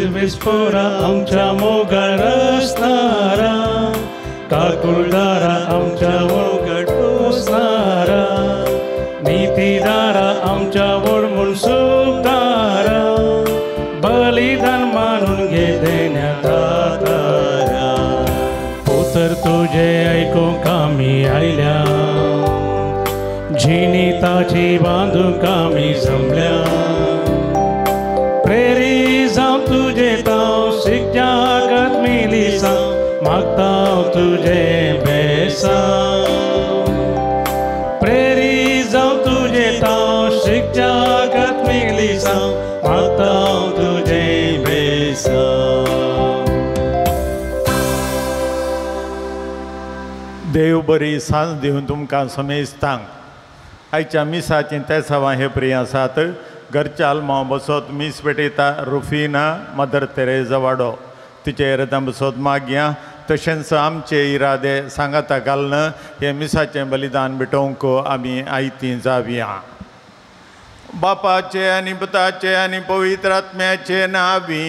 सर्वेस्पोरा आमच्या मोगाळ रचणारा, काकुळदारा आमच्या मोगाळ पोसणारा, नीतीदारा आमच्या ओढ सुखदारा, बलिदान मानून घे देण्या दातारा. उतर तुझे ऐकूंक आमी आयल्या, झिनी ताची बांदूंक आमी जमल्या, प्रेरी जावं तुजें तांव शिकजागत मिलिसां, मागता तुजें बेसांव. प्रेरी जावं तुजें तांव शिकजागत मिलिसां, मागता तुजें बेसांव. देव बरी सांज दिवन तुमकां समेस्तांक. आयच्या मिसाचीं तेसावां हे प्रिय आसात. घरच्या आल्मांव बसत मीस पेटयता रुफिना मदर तेरेजा वाडो, तिचे इरादां बसत मागया. तशेंच आमचे इरादे सांगाता घालून हे मिसाचें बलिदान भेटोवंक आमी आयतीं जावया. बापाचे आनी पुताचे आनी पवित्र आत्म्याचे नांवी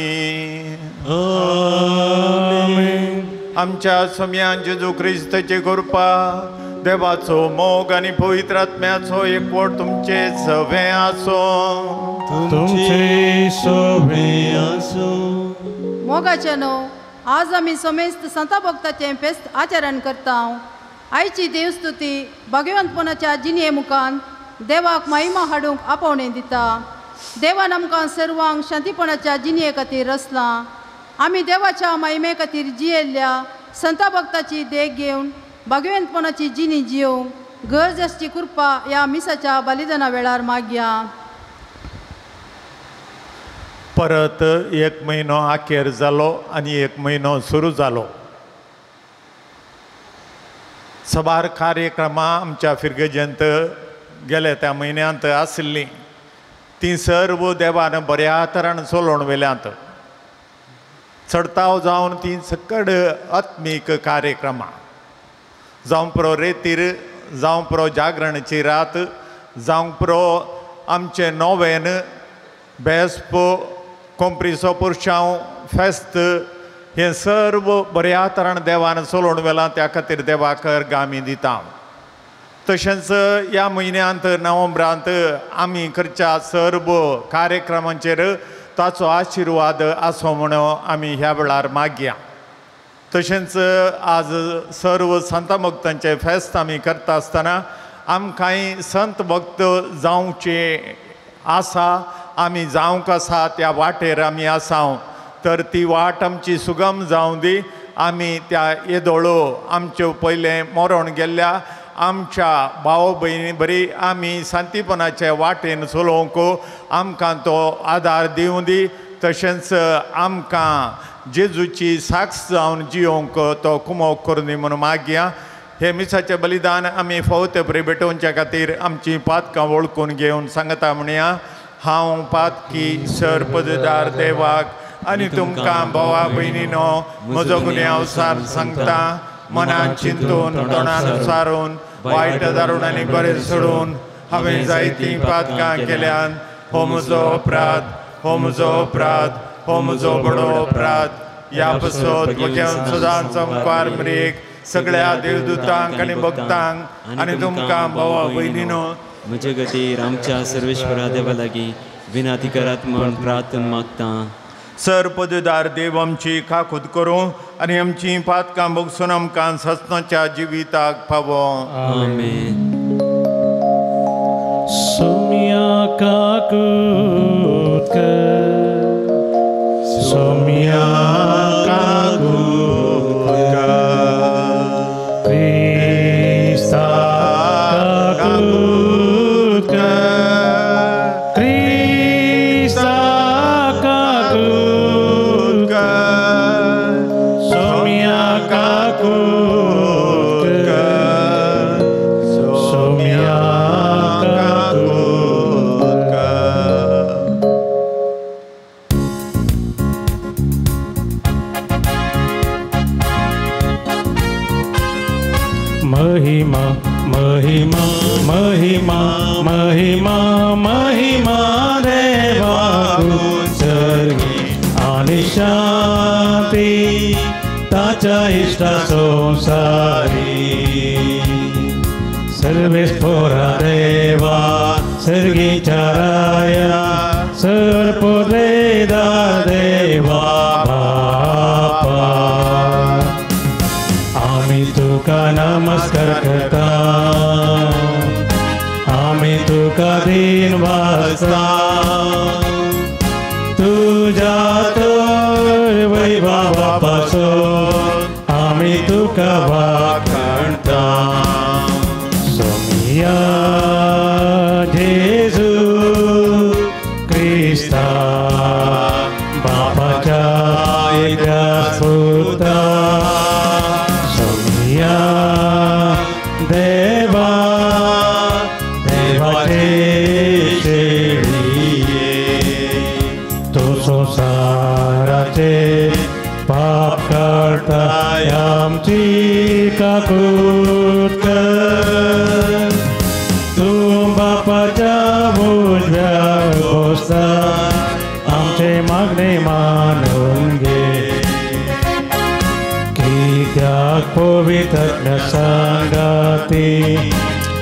आमेन. आमच्या सोम्यान जेजू क्रिस्ताची कृपा, देवाचो मोग आनी पवित्र आत्म्याचो एकवट तुमचे सवे आसो. तुमचे सवे आसो. मोगाचे न्हू आज आमी समेस्त संता भक्ताचें फेस्त आचरण करता. आयची देवस्तुती भगवंतपणाच्या जिणये मुखान देवाक महिमा हाडूंक आपोवणें दिता. देवान आमकां सर्वांक शांतीपणाच्या जिणये खातीर रचलां. आमी देवाच्या महिमे खातीर जियेल्ल्या संता भक्ताची देख घेवन भगवंतपणाची जिणी जियोवंक गरज आसची कृपा ह्या मिसाच्या बलिदाना वेळार मागया. परत एक म्हयनो अखेर जालो आनी एक म्हयनो सुरू जालो. सबार कार्यक्रमां आमच्या फिर्गजेंत गेले त्या म्हयन्यांत आशिल्लीं, तीं सर्व देवान बऱ्या तरान चलोवन व्हेल्यांत. चडताव जावन तीं सकड आत्मीक कार्यक्रमां, जावं प्रो रेतीर, जावं प्रो जागरणाची रात, जावं प्रो आमचें नोवेन, बेस्प, कोंप्रिसो पुरशांव, फेस्त, हें सर्व बऱ्या तरान देवान चलोवन व्हेलां. त्या खातीर देवाक आमी दिता. तशेंच ह्या म्हयन्यांत नोव्हेंबरांत आमी करच्या सर्व कार्यक्रमांचेर ताचो आशिर्वाद आसो म्हणून आमी ह्या वेळार मागया. तशेंच आज सर्व संत भक्तांचें फेस्त आमी करता आसतना आमकांय संत भक्त जावचे आसा, आमी जावंक आसा त्या वाटेर आमी आसा, तर ती वाट आमची सुगम जावं दी. आमी त्या येदोळो आमच्यो पयलें मरण गेल्ल्या आमच्या भाव भयणी बरी आमी शांतीपणाचे वाटेन चलोवंक आमकां तो आदार दिवं दी. तशेंच आमकां जेजूची साक्ष जावन जियोवंक तो कुमोक करून दी म्हणून मागया. हे मिसाचें बलिदान आमी फावते बरी भेटोवच्या खातीर आमचीं पातकां वळखून घेवन सांगता म्हणया. हांव पातकी सर पददार देवाक आनी तुमकां भावा भयणीनो म्हजो गुन्यांव सार सांगता. मनान चिंतून, तोंडान सारून, वायट दारून आनी बरें सोडून हांवें जायतीं पातकां केल्यान. हो म्हजो अपराध, हो म्हजो अपराध, हो म्हजो बडो अपराध. ह्या पसत म्हज्या सदांच मुखार मरेक सगळ्या देवदूतांक आनी भक्तांक आनी तुमकां भावा भयणीनो म्हजे खातीर आमच्या सर्वेश्वरा देवा लागीं विनाती करात म्हूण प्रार्थना मागता. सर पददार देव आमची काकूत करूं आनी आमची पातकां भोगसून आमकां ससनाच्या जिविताक पावो. आमेन. सोम्या काकूत कर, सोम्या काकूत कर, क्रिस्ता काकूत कर, क्रिस्ता काकूत कर, सोम्या काकूत कर, सोम्या काकूत कर. महिमा महिमा महिमा महिमा महिमा देवाकू सर्गी आनी आनी शांती ताच्या इश्टा संवसारी सर्वेस्पोरा देवा सर्गीच्या राया सर पुरेदा देवा बापा आमी तुका नमस्कार करता आमी तुका दीन वासता तुज्या तर वैभवा पासून आमी तुका वाखणता सोमिया जेजू क्रिस्ता बापाच्या एकल्या पुता सोमिया देवा देवाचे शेळये तो संवसाराचे पाप काडता आमची काकूत कर तूं बापाच्या उजव्या बसता आमचे मागणे मानून घे कित्याक पवित्र सांगाती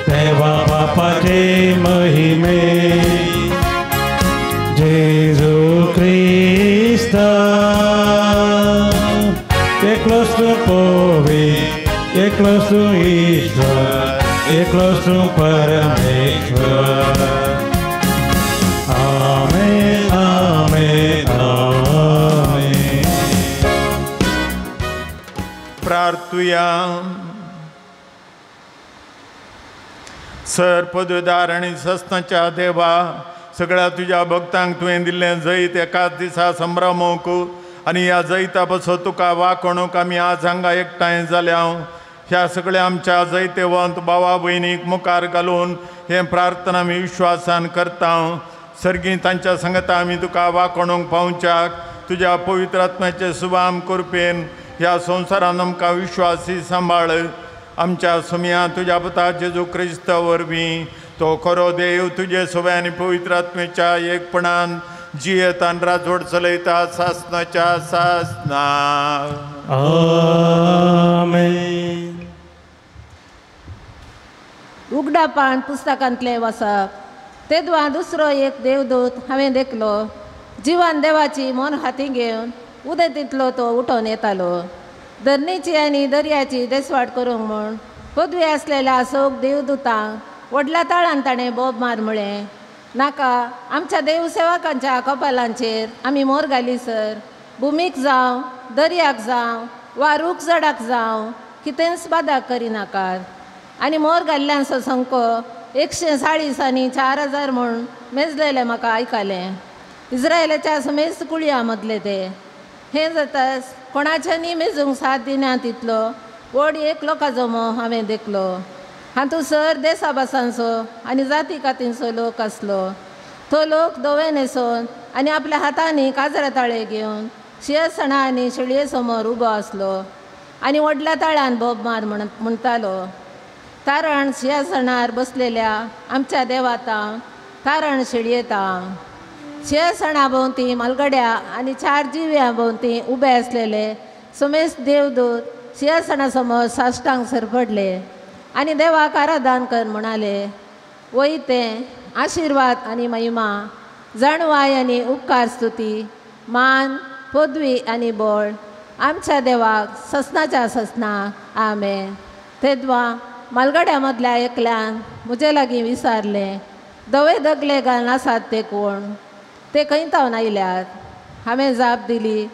देवा बापाचे महिमे जेजू क्रिस्ता एकलोच तूं पवित्र एकलोच तूं ईश्वर एकलोच तूं परमेश्वर आमेन आमेन आमेन. प्रार्थुया. सर पदवीदार आनी सस्नाच्या देवा सगळ्या तुज्या भक्तांक तुवें दिल्लें जैत एकाच दिसा संभ्रमूंक आनी ह्या जैता पासून तुका वाखणूंक आमी आज हांगा एकठांय जाल्या. ह्या सगळ्या आमच्या जैतेवंत भावा भयणीक मुखार घालून हें प्रार्थना आमी विश्वासान करता. सर्गीं तांच्या सांगता आमी तुका वाखणूंक पावच्याक तुज्या पवित्र आत्म्याचे सुभाम कृपेन ह्या संवसारान आमकां विश्वासी सांबाळ. आमच्या सुमया तुज्या पुता जेजू क्रिस्त वरवीं तो खरो देव तुजे सोबे आनी पवित्र आत्मेच्या एकपणान जियेतान राजवट चलयता सासनाच्या सासना. आमेन. उगडापान पुस्तकांतलें वाचप. तेदवा दुसरो एक देवदूत हांवें देखलो जिवान देवाची मन हाती घेवन उदेंतींतलो तो उठोवन येतालो. धरणीची आनी दर्याची देसवाट करूंक म्हूण पदवी आसलेल्या सग देवदूतांक व्हडल्या ताळान ताणें बोब मार म्हळें, नाका आमच्या देवसेवकांच्या कपालांचेर आमी मोर घाली सर भुमीक जावं दर्याक जावं वा रूख झाडाक जावं कितेंच बादा करिनाकात. आनी मोर घाल्ल्यांचो संको 140 आनी 4000 म्हूण मेजलेलें म्हाका आयकलें. इस्रायलाच्या समेस्त कुळयां मदले ते. हें जाताच कोणाच्यांनी मेजूंक साथ दिना तितलो व्हड एक लोकांचो मोह हांवें देखलो. हातूंत सर देसा भासांचो आनी जाती कातींचो लोक आसलो. तो लोक धवे न्हेसोन आनी आपल्या हातांनी काजरा ताळे घेवन शिंयासणा आनी शेळये समोर उबो आसलो आनी व्हडल्या ताळ्यान बोब मार म्हणटालो, तारण शिंयासणार बसलेल्या आमच्या देवातां तारण शेळयेतां. शिंयासणा भोंवती मालगड्या आनी 4 जिव्यां भोंवती उबे आसलेले समेस्त देवदूत शिंयासणा समोर साश्टांग सरपडले आनी देवाक आराधन कर म्हणाले, वय तें आशिर्वाद आनी महिमा जाणवाय आनी उपकार स्तुती मान पदवी आनी बळ आमच्या देवाक ससनाच्या ससना. आमेन. तेदवा मालगड्या मदल्या एकल्यान म्हजे लागीं विचारलें, धवे दगले घालून आसात ते कोण, ते खंय तावन आयल्यात? हांवें जाप दिली,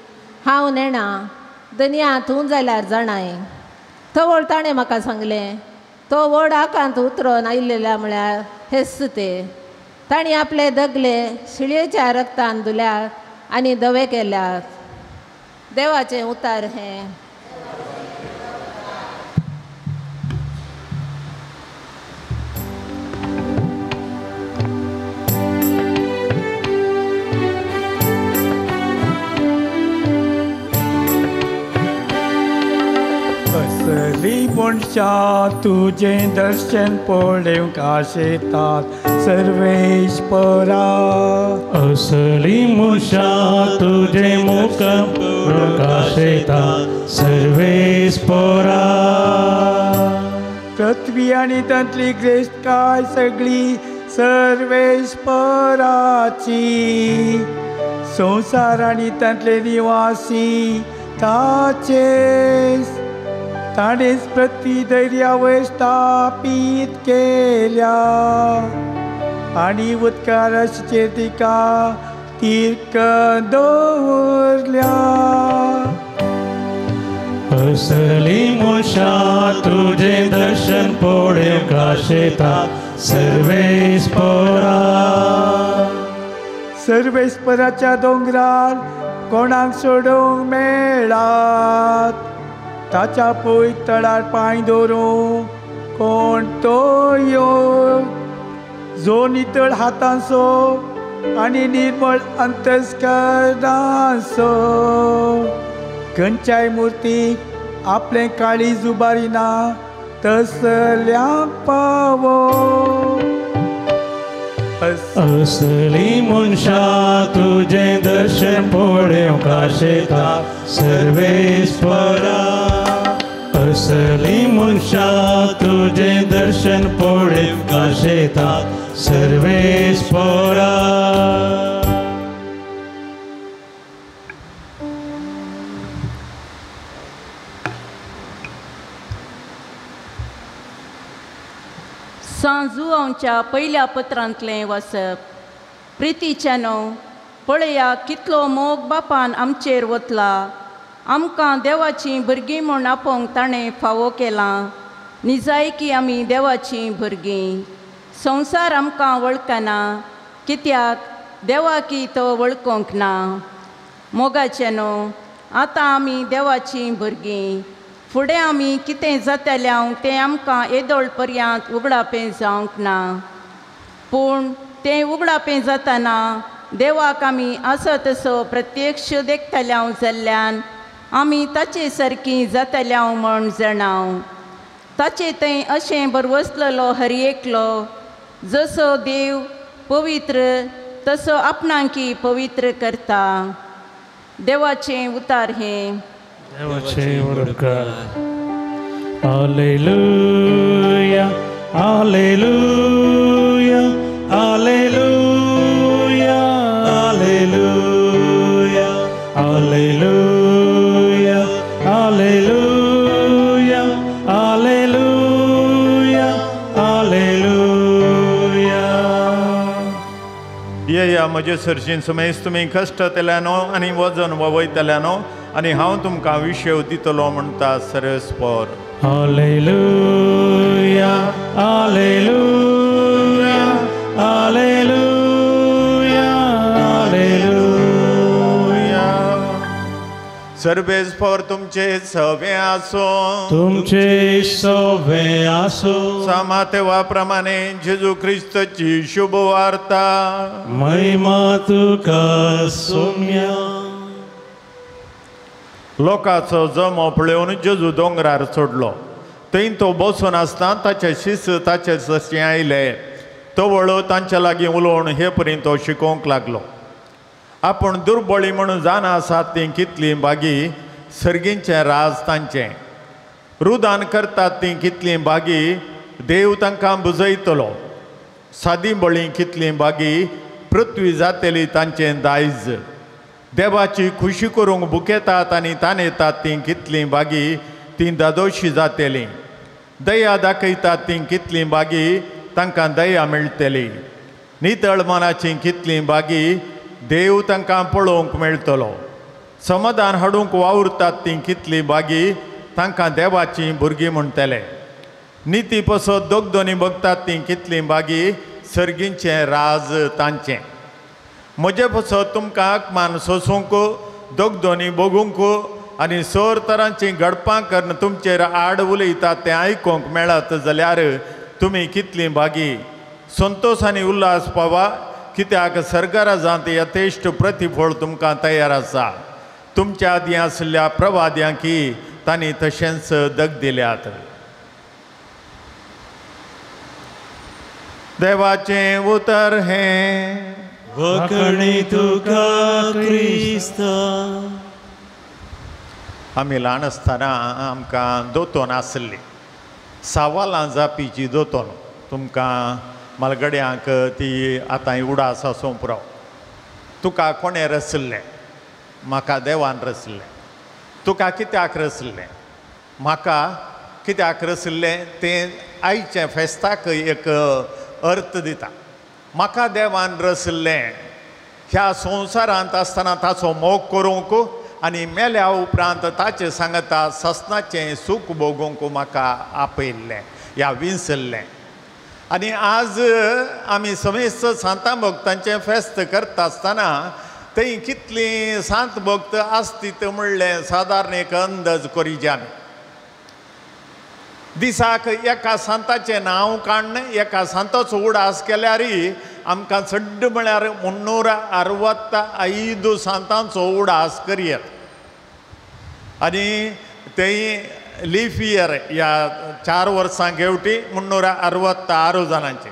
हांव नेणा दनया तूं जाल्यार जाणाय. तवळ ताणें म्हाका सांगलें, तो व्हड आकांत उतरोन आयिल्ल्या म्हळ्यार हेच ते. तांणी आपले दगले शिळयेच्या रक्तान धुल्यात आनी धवे केल्यात. देवाचें उतार हें. असली मनशां तुजें दर्शन पळोवंक आशेतात सर्वेस्परा. असली मनशां तुजें मुख पळोवंक आशेतात सर्वेस्परा. पृथ्वी आनी तांतली ग्रेस्तकाय सगळी सर्वेस्पराची. संवसार आनी तांतले निवासी ताचेच. ताणेच पृथ्वी दर्यावयर स्थापीत केल्या आनी उदकाराचेर तिका तीर्क दवरल्या. असली मनशां तुजें दर्शन पळोवंक आशेतात सर्वेस्परा. सर्वेस्पराच्या दोंगरार कोणाक सोडूंक मेळात, ताच्या पय तळार पांय दवरूंक कोण तो यो, जो नितळ हातांचो आनी निर्मळ अंतस्करणाचो, खंयच्याय मुर्तीक आपलें काळीज उबारिना तसल्यांक पावो. असली मनशां तुजें दर्शन पळोवंक आशेतात सर्वेस्परा. असली मनशां तुजें दर्शन पळोवंक आशेतात सर्वेस्परा. सांजुआंवच्या पयल्या पत्रांतलें वाचप. प्रितीच्यानो, पळया कितलो मोग बापान आमचेर वतला. आमकां देवाचीं भुरगीं म्हूण आपोवंक ताणें फावो केलां. निजायकी आमी देवाचीं भुरगीं. संवसार आमकां वळखना, कित्याक देवाकी तो वळखूंक ना. मोगाच्यानो, आतां आमी देवाचीं भुरगीं. फुडें आमी कितें जातलें तें आमकां येदोळ पर्यंत उगडापें जावंक ना. पूण तें उगडापें जातना देवाक आमी आसा तसो प्रत्यक्ष देखतले जाल्ल्यान आमी ताचे सारकीं जातले म्हूण जाणाव. ताचे थंय अशें बरवसलेलो हर एकलो जसो देव पवित्र तसो आपणाकी पवित्र करता. देवाचें उतार हें. देवाचें उपकार. Hallelujah, hallelujah, hallelujah, hallelujah, hallelujah, hallelujah, hallelujah, hallelujah. येया म्हजे सरशीन सुमेस तुमी कश्टतल्यानो आनी वजन वयतल्यानो आनी हांव तुमकां विशेव दितलो म्हणटा सर्वेस्पर. Hallelujah, hallelujah, hallelujah, hallelujah. सर्वेस्पर तुमचे सवे आसो. तुमचे सवे आसो. सामातेवा प्रमाणे जेजू क्रिस्तची शुभ वार्ता. महिमा तुका सोम्या. लोकांचो जमो पळोवन जेजू दोंगरार चडलो. थंय तो बसून आसतना ताचे शिस ताचे सरशीं आयले. तवळ तांच्या लागीं उलोवन हे परीन तो शिकोवंक लागलो. आपूण दुर्बळी म्हणून जाणा आसात तीं कितलीं बागी, सर्गींचें राज तांचें. रुदान करतात तीं कितलीं बागी, देव तांकां बुजयतलो. सादी बळी कितलीं बागी, पृथ्वी जातली तांचें दायज. देवाची खुशी करूंक बुकेतात आनी ताणेतात तीं कितलीं बागी, तीं दादोशी जातलीं. दया दाखयतात तीं कितलीं बागी, तांकां दया मेळटली. नितळ मनाचीं कितलीं बागी, देव तांकां पळोवंक मेळटलो. समाधान हाडूंक वावुरतात तीं कितलीं बागी, तांकां देवाचीं भुरगीं म्हणटले. निती पसत दोगदोनी बगतात तीं कितलीं बागी, सर्गींचें राज तांचें. म्हजे पसत तुमकां अपमान सोसूंक, दोगदोनी भोगूंक आनी सोर तरांचीं घडपां करून तुमचेर आड उलयतात तें आयकूंक मेळत जाल्यार तुमी कितलीं बागी. संतोश आनी उल्हास पावा, कित्याक सरकाराजांत यथेश्ट प्रतिफळ तुमकां तयार आसा. तुमच्या आदीं आशिल्ल्या प्रवाद्यांकी तांणी तशेंच दग दिल्यात. देवाचें उतर हें वखणी तुका क्रिस्ता. आमी ल्हान आसतना आमकां दोतोन आसली, सावालां जापीची दोतोन. तुमकां म्हालगड्यांक ती आतां उडास आसूं पुरो. तुका कोणें रचलें? म्हाका देवान रचलें. तुका कित्याक रचलें? म्हाका कित्याक रचलें तें आयचें फेस्ताक एक अर्थ दिता. म्हाका देवान रचलें ह्या संवसारांत आसतना ताचो मोग करूंक आनी मेल्या उपरांत ताचें सांगता ससनाचें सूख भोगूंक म्हाका आपयल्लें या विंचल्लें. आनी आज आमी समेस्त सांतां भक्तांचें फेस्त करता आसतना थंय कितलीं सांत भक्त आसतीत म्हणलें सादारण एक अंदाज करीजे आमी. दिसाक एका सांताचें नांव काडून एका सांताचो उडास केल्यार आमकां चड म्हळ्यार 365 सांतांचो उडास करयेत. आनी तेय लीफ इयर ह्या 4 वर्सां घेवटी 366 जाणांचे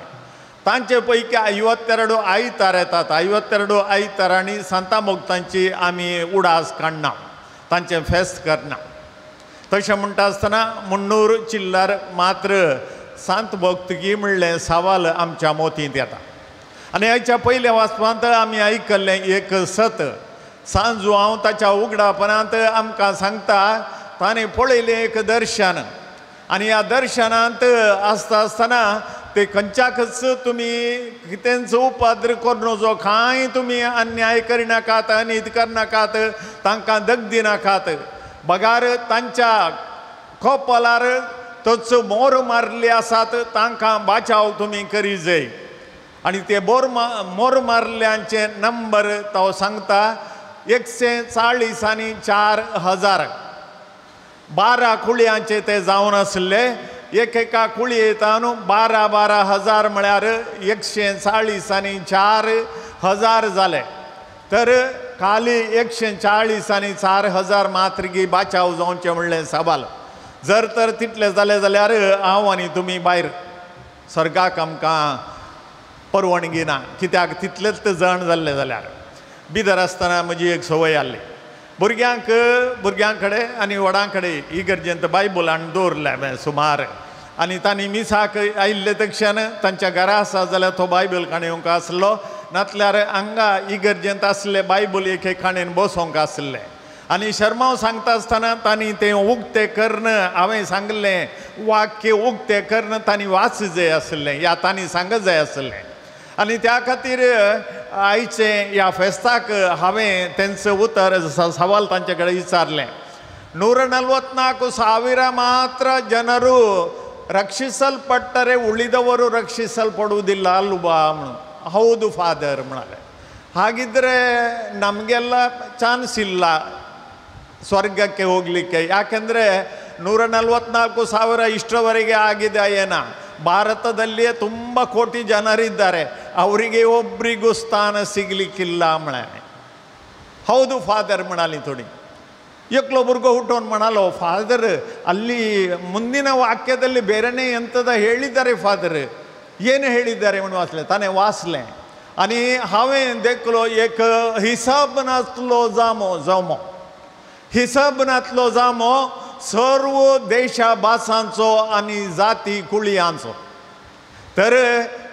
तांचे पैकी 52 आयतार येतात. 52 आयतारांनी सांतां भक्तांची आमी उडास काडना, तांचें फेस्त करना. तशें म्हणटा आसतना 300 चिल्लर मात्र सांत भक्तगी म्हणलें सवाल आमच्या मोतींत येता. आनी हाच्या पयल्या वाचपांत आमी आयकल्लें एक सत सांजू हांव ताच्या उगडापणांत आमकां सांगता ताणें पळयलें एक दर्शन. आनी ह्या दर्शनांत आसता आसतना ते खंयच्याकच तुमी कितेंच उपद्र करूं नजो, कांय तुमी अन्याय करिनाकात, अनीत करनाकात, तांकां दग दिनाकात, बगार तांच्या कपलार तोच मोर मारले आसात तांकां बाचाव तुमी करी जाय. आनी ते मोर मारल्यांचे नंबर तो सांगता 140 आनी 4000. 12 कुळयांचे ते जावन आसले. एक एका कुळयेंत 12-12 हजार म्हळ्यार 140 आनी 4000 जाले. तर खाली 140 आनी 4000 मात्रगी बाचाव जावचें म्हणलें सवाल. जर तर तितलें जालें जाल्यार हांव आनी तुमी भायर स्वर्गाक आमकां परवानगी ना, कित्याक तितलेच जाण जाल्ले जाल्यार. बिदर आसतना म्हजी एक संवय आसली, भुरग्यांक भुरग्यां कडेन आनी व्हडां कडेन इगर्जेंत बायबल हाडून दवरलें सुमार. आनी तांणी मिसाक आयिल्ले तक्षण तांच्या घरा आसा जाल्यार तो बायबल काणयेवंक आसलो, नातल्यार हांगा इगर्जेंत आसले बायबल एक एक काणयेन बसोवंक आसले. आनी शर्माव सांगता आसतना तांणी तें उक्तें करून हांवें सांगलें वाक्य उक्तें करून तांणी वाच जाय आसलें या तांणी सांगत जाय आसलें. आनी त्या खातीर आयचें ह्या फेस्ताक हांवें तेंचें उतर सवाल तांचे कडेन विचारलें. 144,000 ಮಾತ್ರ ಜನರು ರಕ್ಷಿಸಲ್ಪಟ್ಟರೆ ಉಳಿದವರು ರಕ್ಷಿಸಲ್ಪಡುವುದಿಲ್ಲ ಅಲ್ವಾ? ಹೌದು ಫಾದರ್ म्हणाले. ಹಾಗಿದ್ದರೆ ನಮಗೆಲ್ಲ ಚಾನ್ಸ್ ಇಲ್ಲ ಸ್ವರ್ಗಕ್ಕೆ ಹೋಗಲಿಕ್ಕೆ, ಯಾಕೆಂದರೆ 144,000 ಇಷ್ಟರವರೆಗೆ ಆಗಿದೆ ಏನ. ಭಾರತದಲ್ಲಿಯೇ ತುಂಬ ಕೋಟಿ ಜನರಿದ್ದಾರೆ, ಅವರಿಗೆ ಒಬ್ಬರಿಗೂ ಸ್ಥಾನ ಸಿಗಲಿಕ್ಕಿಲ್ಲ म्हणाले. ಹೌದು ಫಾದರ್ म्हणाली थोडी. एकलो भुरगो ಹುಟ್ಟೋನ್ म्हणालो, ಫಾದರ್ ಅಲ್ಲಿ ಮುಂದಿನ ವಾಕ್ಯದಲ್ಲಿ ಬೇರೆನೇ ಎಂಥದ ಹೇಳಿದ್ದಾರೆ ಫಾದರ್, ಏನು ಹೇಳಿದ್ದಾರೆ म्हणून वाचलें. ताणें वाचलें आनी हांवें देखलो एक हिसाब नासलो जामो जमो, हिसाब नासलो जामो सर्व देशा भासांचो आनी जाती कुळयांचो. तर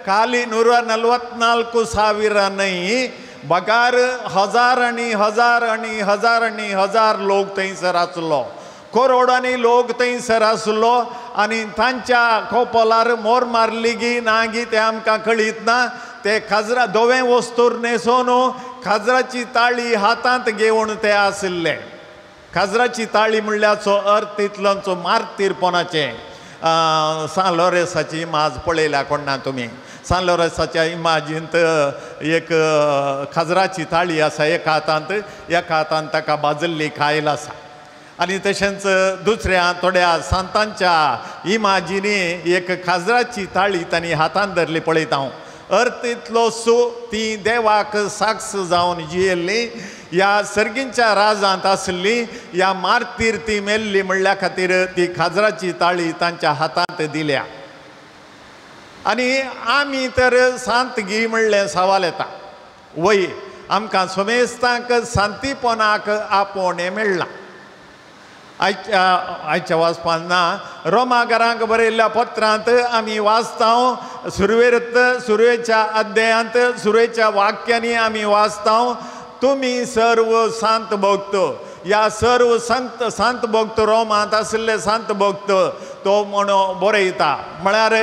खाली 144,000 न्हय बगार हजार आनी हजार आनी हजार आनी हजार लोक थंयसर आसलो, करोडांनी लोक थंयसर आसलो. आनी तांच्या कोपलार मोर मारली गी ना गी तें आमकां कळीत ना. ते खाजरा धवें वस्तूर न्हेसोन खाजराची ताळी हातांत घेवन ते आशिल्ले. खाजराची ताळी म्हणल्याचो अर्थ तितलोचो मार्तीरपणाचें. सान लोरेसाची इमाज पळयल्या कोण ना तुमी? सान लोरेसाच्या इमाजींत एक खाजराची ताळी आसा एका हातांत, एका हातांत ताका भाजल्ली कायल आसा. आनी तशेंच दुसऱ्या थोड्या सांतांच्या इमाजींनी एक खाजराची ताळी तांणी हातांत धरली पळयता हांव. अर्थ इतलो सो ती देवाक साक्ष जावन जियेल्ली, ह्या सर्गींच्या राजांत आसली, ह्या मार्तीर ती मेल्ली म्हणल्या खातीर ती खाजराची ताळी तांच्या हातांत दिल्या. आनी आमी तर सांतगी म्हणलें सवाल येता. वय आमकां समेस्तांक शांतीपणाक आपोवणें मेळ्ळां. आयच्या वाचपान ना रोमागारांक बरयल्ल्या पत्रांत आमी वाचता, सुरवेर सुरवेच्या अध्यायांत सुरवेच्या वाक्यांनी आमी वाचता, तुमी सर्व सांत भक्त, ह्या सर्व संत सांत भक्त रोमांत आशिल्ले सांत भक्त तो म्हणून बरयता. म्हळ्यार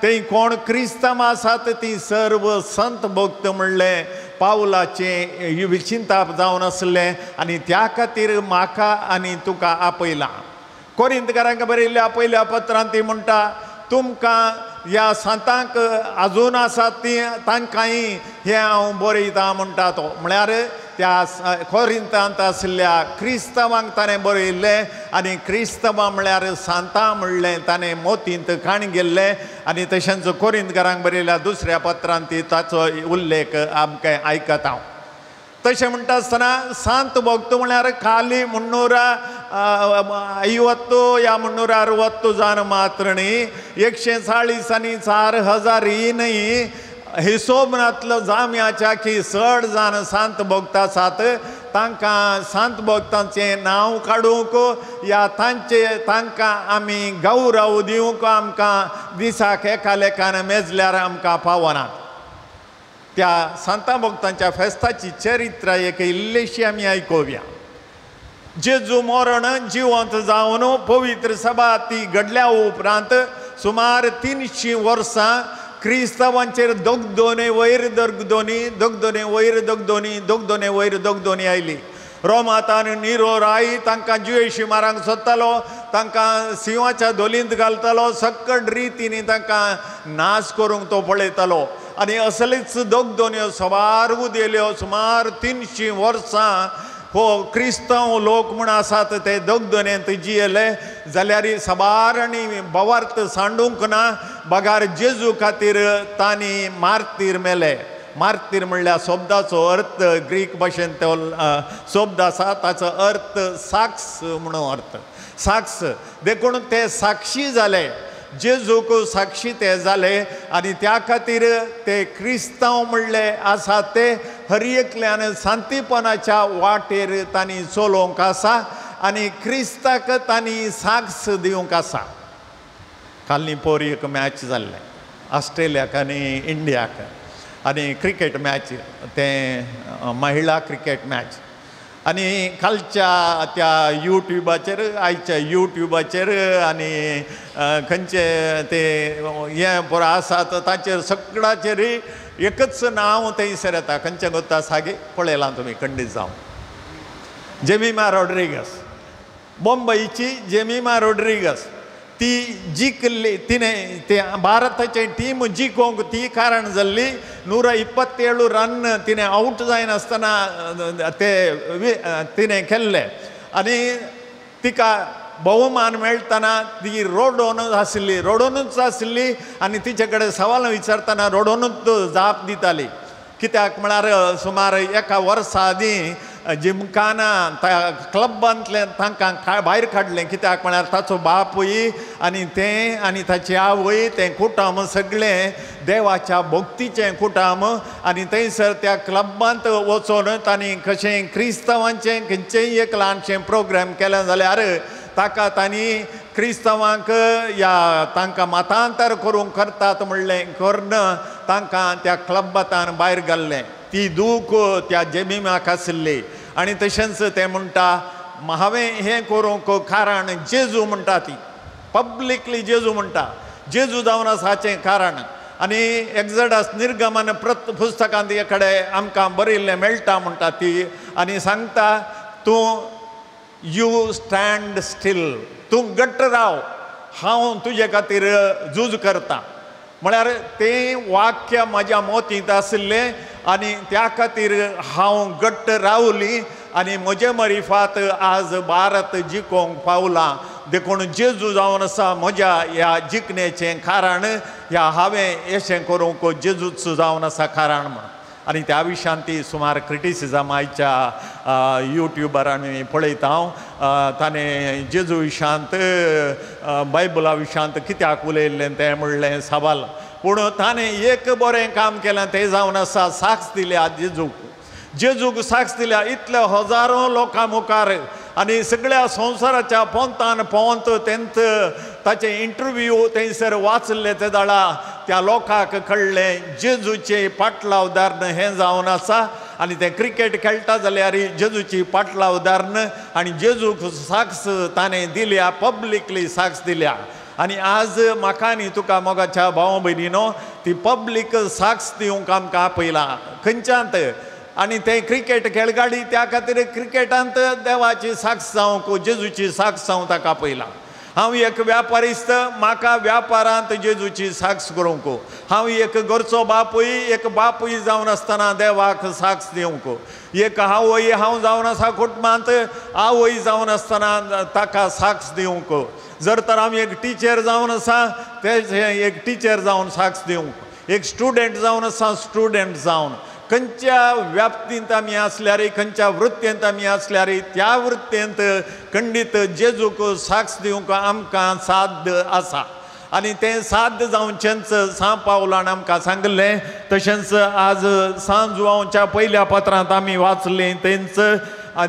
ते कोण क्रिस्तांव आसात ती सर्व संत भक्त म्हणलें पावलाचें विचिंताप जावन आसलें आनी त्या खातीर म्हाका आनी तुका आपयलां. कोरिंतकारांक बरयल्ल्या पयल्या पत्रांत ती म्हणटा, तुमकां ह्या सांतांक आजून आसात ती तांकांय हें हांव बरयतां म्हणटा तो. म्हळ्यार त्या कोरिंतांत आशिल्ल्या क्रिस्तांवांक ताणें बरयल्लें आनी क्रिस्तांवां म्हळ्यार सांतां म्हणलें ताणें मोतींत काण गेल्लें. आनी तशेंच कोरिंतकारांक बरयल्ल्या दुसऱ्या पत्रांत ती ताचो उल्लेख आमकां आयकता हांव. तशें म्हणटा आसतना सांत भक्त म्हळ्यार खाली 350 या 360 जाण मात्र न्ही, 140 आनी 4000 ही न्ही, हिसोबनांतलो जाम्याच्या की चड जाण सांत भक्त आसात. तांकां सांत भक्तांचें नांव काडूंक या तांचे तांकां आमी गौरव दिवंक आमकां दिसाक एका लेखान मेजल्यार आमकां पावनात. त्या सांता भक्तांच्या फेस्ताची चरित्र एक इल्लीशी आमी आयकुया. जेजू मरण जिवंत जावन पवित्र सभा ती घडल्या उपरांत सुमार 300 वर्सां क्रिस्तांवांचेर दगदोने वयर दगदोनी, दगदोने वयर दगदोनी, दगदोने वयर दगदोनी आयली. रोमांत निरो राय तांकां जुयेशी मारांक सोदतालो, तांकां सिंवाच्या धोलींत घालतालो, सक्कड रितींनी तांकां नाश करूंक तो पळयतालो. आनी असलीच दगदोन्यो सवार उदेल्यो. सुमार 300 वर्सां हो क्रिस्तांव लोक म्हूण आसात ते दगदोन्यांत जियेले. जाल्यार साबार आनी बवार्थ सांडूंक ना, बगार जेजू खातीर तांणी मार्तीर मेले. मार्तीर म्हणल्यार शब्दाचो अर्थ ग्रीक भाशेन तो शब्द आसा, ताचो अर्थ साक्ष म्हणून अर्थ साक्ष. देखून ते साक्षी जाले, जेजूक साक्षी ते जाले. आनी त्या खातीर ते क्रिस्तांव म्हणले आसात ते हर एकल्यान शांतीपणाच्या वाटेर तांणी चलोवंक आसा आनी क्रिस्ताक तांणी साक्ष दिवंक आसा. कालनी पोर एक मॅच जाल्लें ऑस्ट्रेलियाक आनी इंडियाक, आनी क्रिकेट मॅच, तें महिला क्रिकेट मॅच. आनी कालच्या त्या युट्युबाचेर आयच्या युट्युबाचेर आनी खंयचे ते हें पुरो आसात ताचेर सगळ्याचेर एकच नांव थंयसर येता. खंयचें गोता सागे पळयलां तुमी खंडीत जावन, जेमिमा रॉड्रिगस, मुंबयची जेमिमा रॉड्रिगस ती जिखली. तिणें ते भारताचे टीम जिखोवंक ती कारण जाल्ली. 127 रन तिणें आवट जायनासतना ते तिणें केल्ले आनी तिका बहुमान मेळटना ती रडोनच आशिल्ली, रडोनूच आशिल्ली. आनी तिचे कडेन सवाल विचारतना रडोनूच जाप दिताली. कित्याक म्हळ्यार सुमार एका वर्सा आदीं जिमखाना त्या क्लबांतलें तांकां भायर काडलें. कित्याक म्हळ्यार ताचो बापूय आनी तें आनी ताची आवय तें कुटुंब सगळें देवाच्या भक्तीचें कुटुंब. आनी थंयसर त्या क्लबांत वचून तांणी कशें क्रिस्तांवांचें खंयचेंय एक ल्हानशें प्रोग्राम केलें जाल्यार ताका तांणी क्रिस्तांवांक या तांकां मतांतर करूंक करतात म्हणलें करून तांकां त्या क्लबांतान भायर घाल्लें. ती दूख त्या जेमिमाक आशिल्ली. आनी तशेंच तें म्हणटा, हांवें हें करूंक कारण जेजू म्हणटा. ती पब्लिकली जेजू म्हणटा, जेजू जावन आसा हाचें कारण. आनी एक्झडस निर्गमन पुस्तकांत कडेन आमकां बरयल्लें मेळटा म्हणटा ती. आनी सांगता, तूं you stand steel, तूं घट्ट राव, हांव तुजे खातीर झूज करता. म्हळ्यार तें वाक्य म्हज्या मोतींत आशिल्लें आनी त्या खातीर हांव घट्ट रावली आनी म्हजे मरिफात आज भारत जिखोवंक पावलां. देखून जेजू जावन आसा म्हज्या ह्या जिखणेचें कारण, ह्या हांवें अशें करूंक जेजूच जावन आसा कारण म्हणून. आनी त्या विशयान ती सुमार क्रिटिसिजम आयच्या युट्युबार आमी पळयता हांव. ताणें जेजू विशयांत बायबला विशयांत कित्याक उलयल्लें तें म्हणलें सवाल. पूण ताणें एक बरें काम केलें तें जावन आसा साक्ष दिल्या जेजूक, जेजूक साक्ष दिल्या इतले हजारो लोकां मुखार आनी सगळ्या संवसाराच्या पोंतान पोंत तेंत ताचे इंटरव्यू थंयसर वाचले ते जाळा त्या लोकांक कळ्ळें जेजूचे पाटलावदारण हें जावन आसा. आनी ते क्रिकेट खेळटा जाल्यार जेजूची पाटलावदारण आनी जेजूक साक्ष ताणें दिल्या, पब्लिकली साक्ष दिल्या. आनी आज म्हाका आनी तुका मोगाच्या भाव भयणीनो ती पब्लीक साक्ष दिवंक आमकां आपयलां खंयच्यांत. आनी ते क्रिकेट खेळगाडी त्या खातीर क्रिकेटांत देवाची साक्ष जावंक जेजूची साक्ष जावंक ताका आपयलां. हांव एक व्यापारिस्त, म्हाका व्यापारांत जेजूची साक्ष करूंक. हांव एक घरचो बापूय, एक बापूय जावन आसतना देवाक साक्ष दिवंक. एक आवय हांव जावन आसा कुटुंबांत, आवय जावन आसतना ताका साक्ष दिवंक. जर तर हांव एक टिचर जावन आसा तेजें एक टिचर जावन साक्ष दिवंक. एक स्टुडंट जावन आसा स्टुडंट जावन. खंयच्या व्याप्तींत आमी आसल्यार, खंयच्या वृत्तेंत आमी आसल्यार त्या वृत्तेंत खंडीत जेजूक साक्ष दिवंक आमकां साध्य आसा. आनी तें साध्य जावचेंच सां पावलान आमकां सांगलें. तशेंच आज सांत जुवांवच्या पयल्या पत्रांत आमी वाचलें तेंच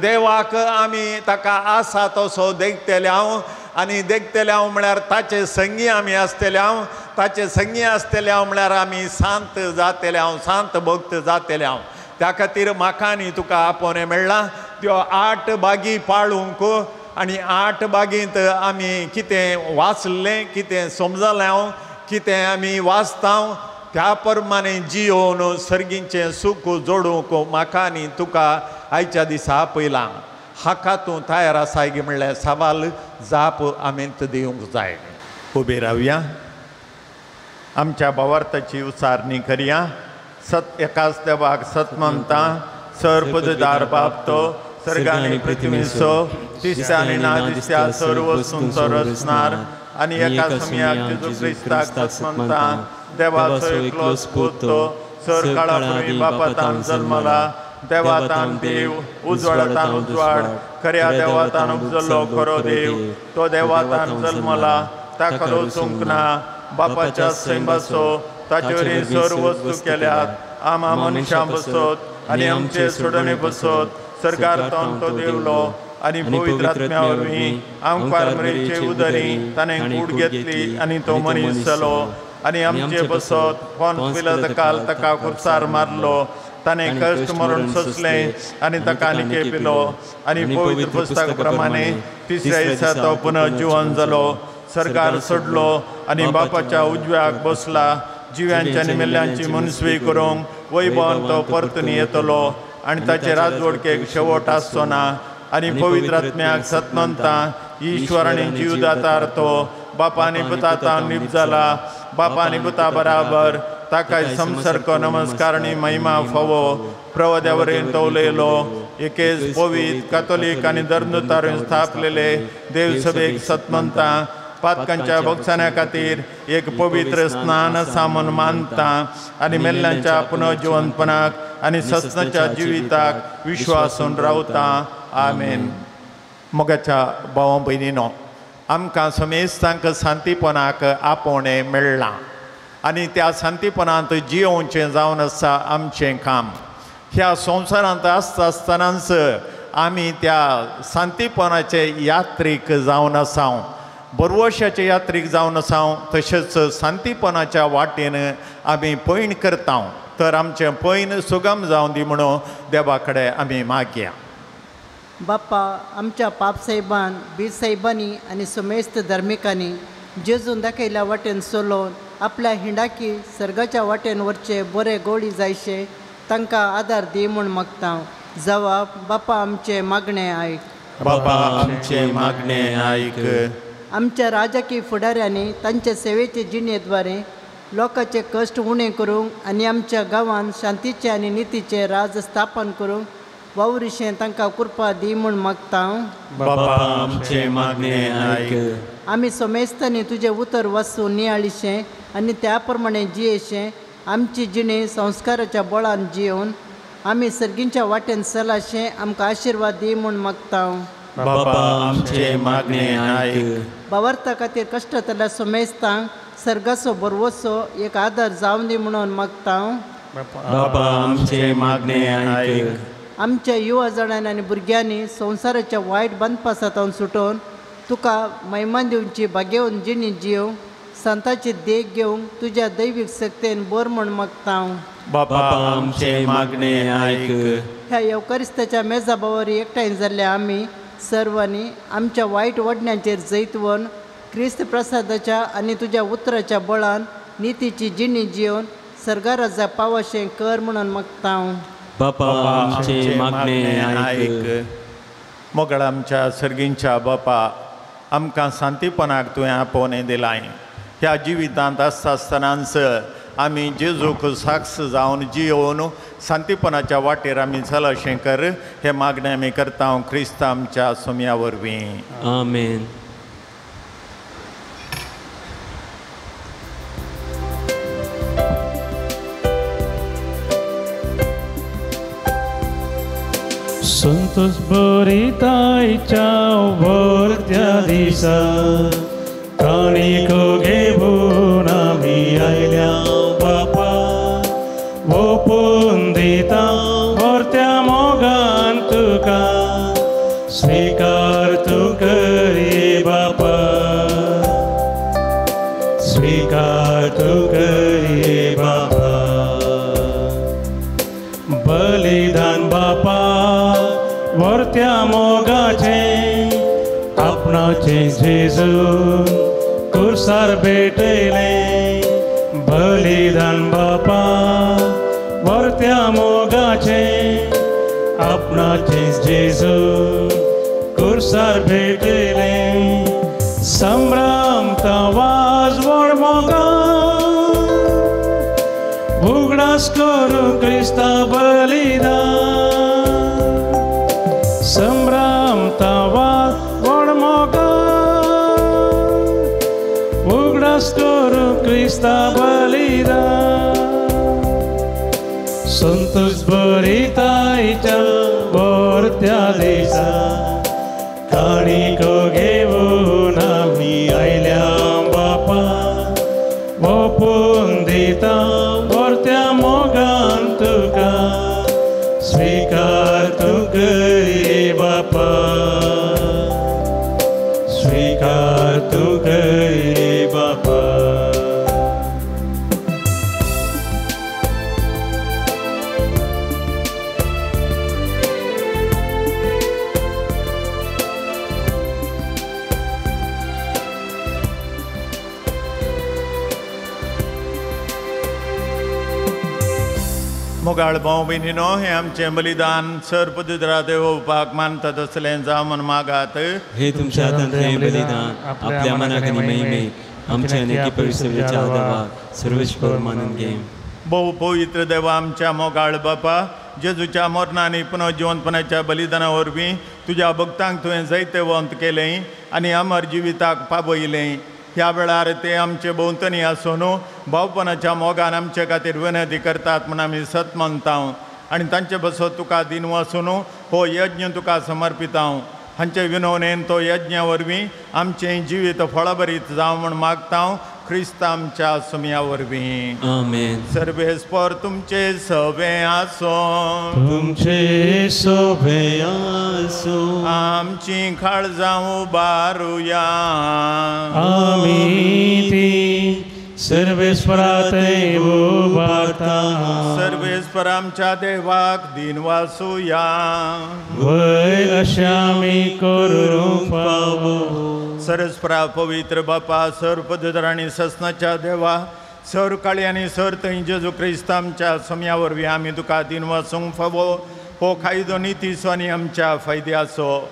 देवाक आमी ताका आसा तसो देखतले हांव. आनी देखतले हांव म्हळ्यार ताचे संगी आमी आसतले हांव, ताचे संगी आसतले हांव म्हळ्यार आमी शांत जातले हांव, शांत भक्त जातले हांव. त्या खातीर म्हाका आनी तुका आपोवणें मेळ्ळां त्यो 8 बागी पाळूंक. आनी 8 बागींत आमी कितें वाचलें, कितें समजलें हांव, कितें आमी वाचता त्या प्रमाणे जियोवन सर्गीचें सूख जोडूंक म्हाका आनी तुका आयच्या दिसा आपयलां. हाका तूं तयार आसाय गी म्हणल्यार सवाल जाप आमी दिवंक जाय. उबी रावया, आमच्या भावार्थाची उचारणी करया. सत एकाच देवाक सत मानता, सर पददार बाप तो सर्ग आनी पृथ्वीचो, दिसत्या आनी ना दिसत्या सर्व वस्तूंचो रचणार, आनी एका समयाक जेजू क्रिस्ताक सत मानता, देवाचो एकलोच पूत तो सर काळा पूर्वी बापातान जल्मला, देवातान देव, उजवाडातान उजवाड, खऱ्या देवातान उपजल्लो खरो देव, तो देवातान जल्मला, ताका रचूंक ना, बापाच्या सैमाचो ताचे वरवीं सर्व वस्तू केल्यात, आमा मनशां बसत आनी आमचे सोडणे बसत सरकार तो देवलो आनी पवित्र आत्म्या वरवीं आमकार मरेचे उदरी ताणें कूड घेतली आनी तो मनीस जालो आनी आमचे बसत पोन्स पिलात काल ताका खुर्सार मारलो, ताणें कश्ट मरण सोंसलें आनी ताका निकेपिलो आनी पवित्र पुस्तका प्रमाणे तिसऱ्या दिसा तो पुनर्जिवन जालो, सरकार सोडलो आनी बापाच्या उजव्याक बसला, जिव्यांच्या आनी मेल्ल्यांची मनस्वी करूंक वैभवान तो परतून येतलो आनी ताचे राजवडकेक शेवट आसचो ना. आनी पवित्र आत्म्याक सतमंता ईश्वर आनी जीवदातार तो बापा आनी पुता निप जाला, बापा आनी पुता बराबर ताका संसर्ग नमस्कार आनी महिमा फावो. प्रवद्या वरवीं तो उलयलो, एकेच पवित्र कातोलीक आनी धर्मदूतार स्थापलेले देवसभेक सतमंता पातकांच्या भोगसाण्या खातीर एक पवित्र स्नान सामन मानता आनी मेल्ल्यांच्या पुनर्जिवनपणाक आनी ससनाच्या जिविताक विश्वासून रावता. आमेन. मोगाच्या भावा भयणीनो, आमकां समेस्तांक शांतीपणाक आपोवणें मेळ्ळां आनी त्या शांतीपणांत जियोवचें जावन आसा आमचें काम. ह्या संवसारांत आसता आसतनाच आमी त्या शांतीपणाचे यात्रीक जावन आसा, बरवशाचे यात्रीक जावन आसा, तशेंच शांतीपणाच्या वाटेन आमी पयण करता. तर आमचें पयण सुगम जावं दी म्हणून देवा कडेन आमी मागया. बाप्पा, आमच्या पापसाहेबान, बीरसाहेबांनी आनी समेस्त धार्मिकांनी जेजून दाखयल्या वाटेन चलोवन आपल्या हिंडाकी सर्गाच्या वाटेन वरचे बरे गोळी जायशे तांकां आदार दी म्हूण मागता. जवाब, बाप्पा आमचें मागणें आयक. बाबा आमचें मागणें आयक. आमच्या राजकीय फुडाऱ्यांनी तांचे सेवेचे जिणेद्वारे लोकांचे कश्ट उणें करूंक आनी आमच्या गांवांत शांतीचें आनी नितीचें राज स्थापन करूंक वावरिशें तांकां कृपा दी म्हूण मागता. बाबा आमचें मागणें आयक. आमी समेस्तांनी तुजें उतर वाचून नियाळिशें आनी त्या प्रमाणे जियेशें आमची जिणे संस्काराच्या बळान जियोवन आमी सर्गींच्या वाटेन चलाशें आमकां आशिर्वाद दी म्हूण मागता. बाबा आमचें मागणें आयक. बावर्ता खातीर कश्टतल्या समेस्तांक सर्गाचो भरवसो एक आदार जावन दी म्हणून मागता. बाबा आमचें मागणें आयक. आमच्या युवा जाणांनी आनी भुरग्यांनी संवसाराच्या वायट बंदपासांतून सुटोवन तुका महिमा दिवची भाग्यवन जिणी जियोवंक संताची देख घेवंक तुज्या दैवीक शक्तेन बर म्हूण मागता. बाबा आमचें मागणें आयक. ह्या येवकारिस्ताच्या मेजा बावर एकठांय जाल्ल्या आमी सर्वांनी आमच्या वायट वडण्यांचेर जैतवन क्रिस्त प्रसादाच्या आनी तुज्या उतराच्या बळान नितीची जिणी जियोवन सर्गाराजा पावशें कर म्हणून मागता. बापा आमचें मागणें आयक. मोगळ आमच्या सर्गींच्या बापा, आमकां शांतीपणाक तुवें आपोवणें दिलां. ह्या जिवितांत आसता आसतनाच आमी जेजूक साक्ष जावन जियोवन शांतीपणाच्या वाटेर आमी चलशें कर हें मागणें आमी करता क्रिस्त आमच्या सोम्या वरवीं. आमेन. संतोष बरितायच्या वर्त्या दिसा काणीको घेवन आमी आयल्या बापा, ओपून दिता वर्त्या मोगान तुका स्वीकार तूं करी बापा, स्वीकार तूं करी बापा. बलिदान बापा वर्त्या मोगाचें आपणाचें जेजून कुर्सार भेटयलें. बलिदान बापा वर्त्या मोगाचें आपणाचें जेजून कुर्सार भेटयलें. संभ्रम वाज व्हड मोगा उगडास करूं क्रिस्ता बलिदान. संभ्रम वाज व्हड मोगा उगडास करूं क्रिस्ता बलिदान. संतोष बरितायच्या वर्त्या दिसा काणीको घेवन आमी आयल्या बापा, ओपून दिता वर्त्या मोगान तुका स्वीकार तूं करी बापा, स्वीकार तूं करी बापा. मोगाळ भाव भयणीनो, हें आमचें बलिदान सर पवित्र देवोपाक मानता तसलें जावं म्हूण मागात. हे तुमच्या हातांतलें बलिदान आपल्या मनाक आनी महिमेक आमच्या आनी पवित्रच्या देवाक सर्वेश्वर मानून घे. भोव पवित्र देवा आमच्या मोगाळ बापा, जेजूच्या मरणान आनी पुनर्जिवंतपणाच्या बलिदाना वरवीं तुज्या भक्तांक तुवें जैतवंत केलें आनी अमर जिविताक पावयलें. ह्या वेळार ते आमचे भोंवतणी आसून भावपणाच्या मोगान आमचे खातीर विनंती करतात म्हूण आमी सत मानता आनी तांचे बसो तुका दिन वासून हो यज्ञ तुका समर्पिता. हांचे विनवणेन तो यज्ञा वरवीं आमचें जिवीत फळभरीत जावं म्हूण मागता क्रिस्त आमच्या सुम्या वरवीं. आमेन. सर्वेस्पर तुमचे सवे आसो, तुमचे सवे आसो. आमची काळजां उबारुया. आमी ती सर्वेस्परा थंय उबारता. सर्वेस्पर आमच्या देवाक दिन वासुया. वय अशें आमी करूंक फावो. सरस्परा पवित्र बापा, सर पदर आनी ससनाच्या देवा, सर काळी आनी सर थंय जेजू क्रिस्त आमच्या सम्या वरवीं आमी तुका दिन वासूंक फावो. हो कायदो नितीचो आनी आमच्या फायद्याचो,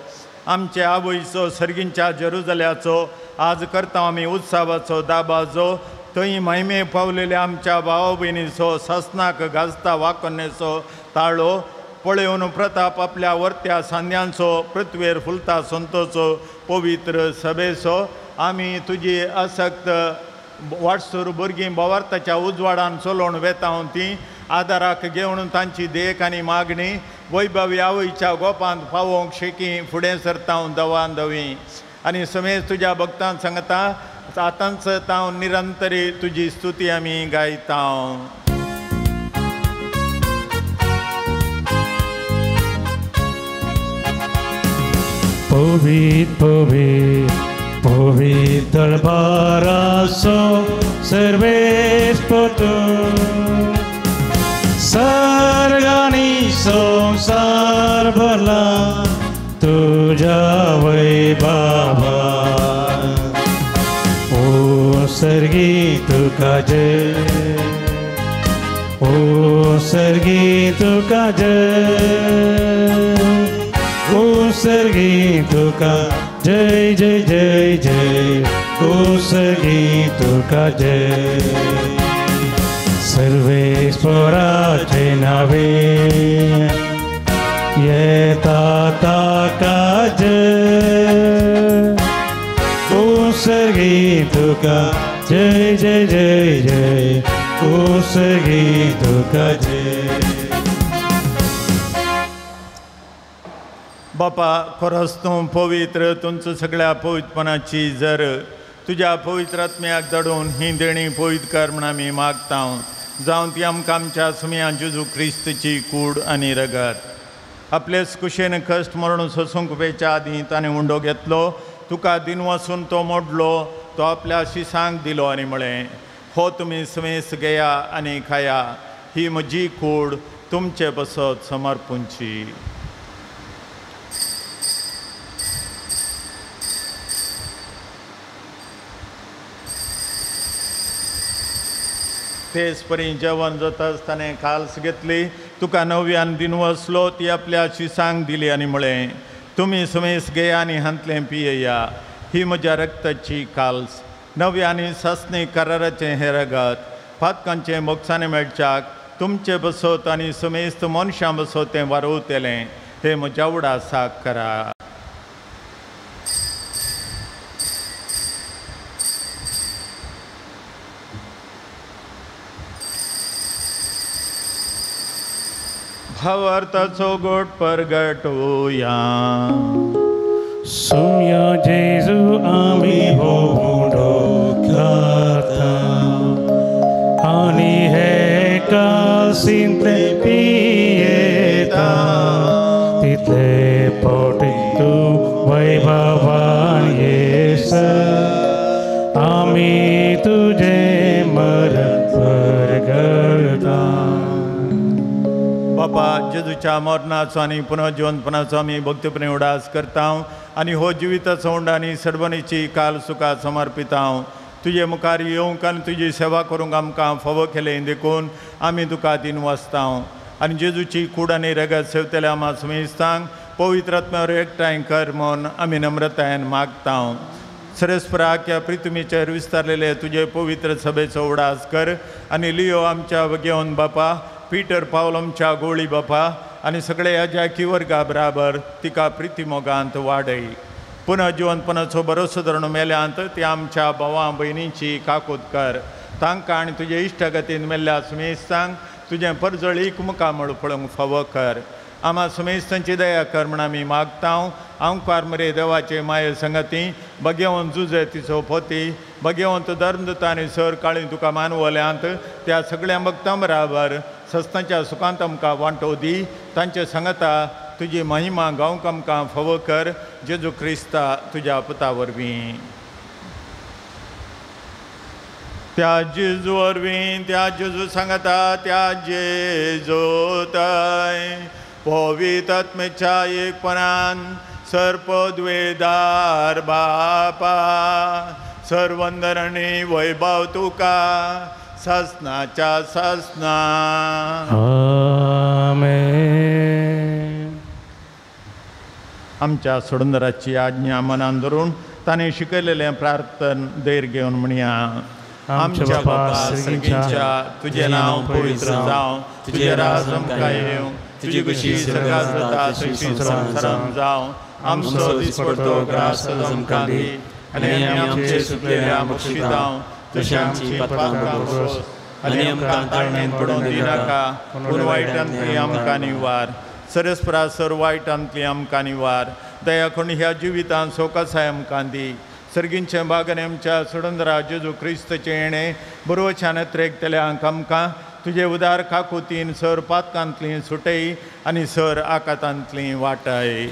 आमच्या आवयचो सर्गींच्या जेरुजाल्याचो आज करता आमी उत्सवाचो दाबाजो. थंय महिमे पावलेल्या आमच्या भाव भयणीचो ससनाक गाजता वाकन्नेचो ताळो पळोवन प्रताप आपल्या वर्त्या सांद्यांचो पृथ्वेर फुलता संतोचो पवित्र सभेचो आमी तुजी आसक्त वाटसूर भुरगीं बोवार्थाच्या उजवाडान चलोवन वेता ती आदाराक घेवन तांची देख आनी मागणी वैभवी आवयच्या गोपांत पावोवंक शेकी फुडें सरता दवान दवी आनी समेज तुज्या भक्तान सांगता आतांच तांव निरंतरी तुजी स्तुती आमी गायता. पवित्र पवित्र पवित्र दरबाराचो सर्वेस्पतो सर्गानी संसार भरला तुझ्या वैभवा ओ सर्गी तुका जय ओ सर्गी तुका जय ओ सर्गी तुका जय जय जय जय ओ सर्गी तुका जय सर्वेश्वराचे नावे येता ताका जय ओ सर्गी तुका जय जय जय जय ओ सर्गी तुका जय. बापा खरोच तूं पवित्र तुमचो सगळ्या पवित्रपणाची जर तुज्या पवित्र आत्म्याक धाडून ही देणी पवित्र कर म्हण आमी मागता जावं ती आमकां आमच्या सुमया जेजू क्रिस्तची कूड आनी रगत आपलेच कुशेन कश्ट मरण सोसूंक पेच्या आदीं ताणें उंडो घेतलो तुका दिनवासून तो मोडलो तो आपल्या शिसांक दिलो आनी म्हळें हो तुमी समेस घेया आनी खाया ही म्हजी कूड तुमचे बसत समर्पूंची. तेच परी जेवण जाता आसतना काल्स घेतली तुका नव्यान दिनवसलो ती आपल्या शिसांक दिली आनी म्हळें तुमी समेस घेया आनी हांतलें पियेया ही म्हज्या रक्ताची काल्स नव्या आनी सासणी कराराचें हें रगत पातकांचें मोगसाणें मेळच्याक तुमचे बसत आनी समेस्त मनशां बसत तें वारवतलें हें म्हज्या उडासाक करा. भावार्थाचो गोट परगटोया सुम्या जेजू आमी हो उंडो खाता आनी हे कासींतले पियेता तितले पोटी तूं वैभवान येस आमी तुजें मरण परगटा. बापा जेजूच्या मरणाचो आनी पुनर्जिवनपणाचो आमी भक्तीपणे उडास करता आनी हो जिविताचो उंड आनी सर्वणीची काल सुखा समर्पिता तुजे मुखार येवंक आनी तुजी सेवा करूंक आमकां फावो केलें देखून आमी तुका दिनवासता आनी जेजूची कूड आनी रगत सेवतल्या आमा समेस्तांक पवित्र आत्म्यावर एकठांय कर म्हूण आमी नम्रतायेन मागता. सरस्पराक ह्या पृथ्वीचेर विस्तारलेले तुजे पवित्र सभेचो उडास कर आनी लियो आमच्या घेवन बापा पीटर पावल आमच्या गोळी बापा आनी सगळे ह्या वर्गा बराबर तिका प्रिती मोगांत वाडय. पुनः जिवनपणाचो भरोसो धरून मेल्यांत ती आमच्या भावां भयणींची काकूत कर तांकां आनी तुजे इश्टागतीन मेल्ल्या सुमेस्तांक तुजें परजळीक मुखामळ पळोवंक फावो कर. आमा सुमेस्तांची दया कर म्हण आमी मागता. आमकार मरे देवाचे माये संगती भगेवन जुजे तिचो पोती भगेवंत धर्मदूत आनी सर काळी तुका मानवल्यांत त्या सगळ्या भक्तां बराबर सस्तांच्या सुखांत आमकां वांटो दी तांचे सांगता तुजी महिमा गावंक आमकां फावो कर जेजू क्रिस्ता तुज्या पुता वरवीं. त्या जेजू वरवीं त्या जेजू सांगता त्या जेजूताय पवित्र आत्म्याच्या एकपणान सर्पद्वेदार बापा सर्वंदरणी वैभव तुका सासनाच्या सासना. आमेन. आमच्या सोडंदराची आज्ञा मनान धरून ताणें शिकयलेलें प्रार्थन धैर्य घेवन म्हणया. आमच्या बापा सर्गीच्या तुजें नांव पवित्र जावं तुजें राज आमकां येवं तुजी कशी स्वर्गात जाता तशी संवसारांत जावं. आमचो दिसपडतो ग्रास आमकां दी आनी आमी आमचे सुकलेल्या बक्षितांव तशें आमची पातकां भोगोस आनी आमकां ताळणेंत पडोवन दिनाका पूण वायटांतली आमकां निवार. सरस्परा सर वायटांतली आमकां निवार. दया करून ह्या जिवितांत सोकासाय आमकां दी. सर्गींचें बागन आमच्या सोडंदरा जेजू क्रिस्तचें येणें बरोवच्यान त्रेकतल्यांक आमकां तुजे उदार काकुतीन सर पातकांतली सुटय आनी सर आकातांतली वाटाय.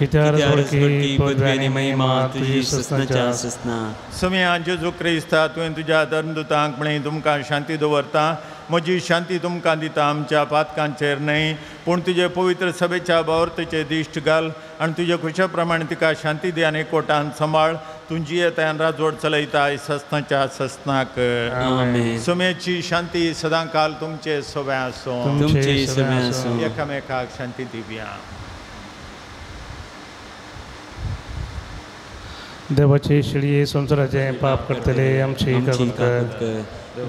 समिया जेजू क्रिस्ता तुवें तुज्या धर्मदुतांक म्हळें तुमकां शांती दवरता, म्हजी शांती तुमकां दिता, आमच्या पातकांचेर न्हय पूण तुजे पवित्र सभेच्या बावर्तेचे दिश्ट घाल आनी तुजे खुशे प्रमाणे तिका शांती दी आनी कोटान सांबाळ. तुजी येतान राजवट चलयता सस्नाच्या सस्नाक. समेची शांती सदांकाल तुमचे सोबे आसूं. एकामेकाक शांती दिवया. देवाची शिळये संवसाराचें पाप करतले आमची काकूत कर.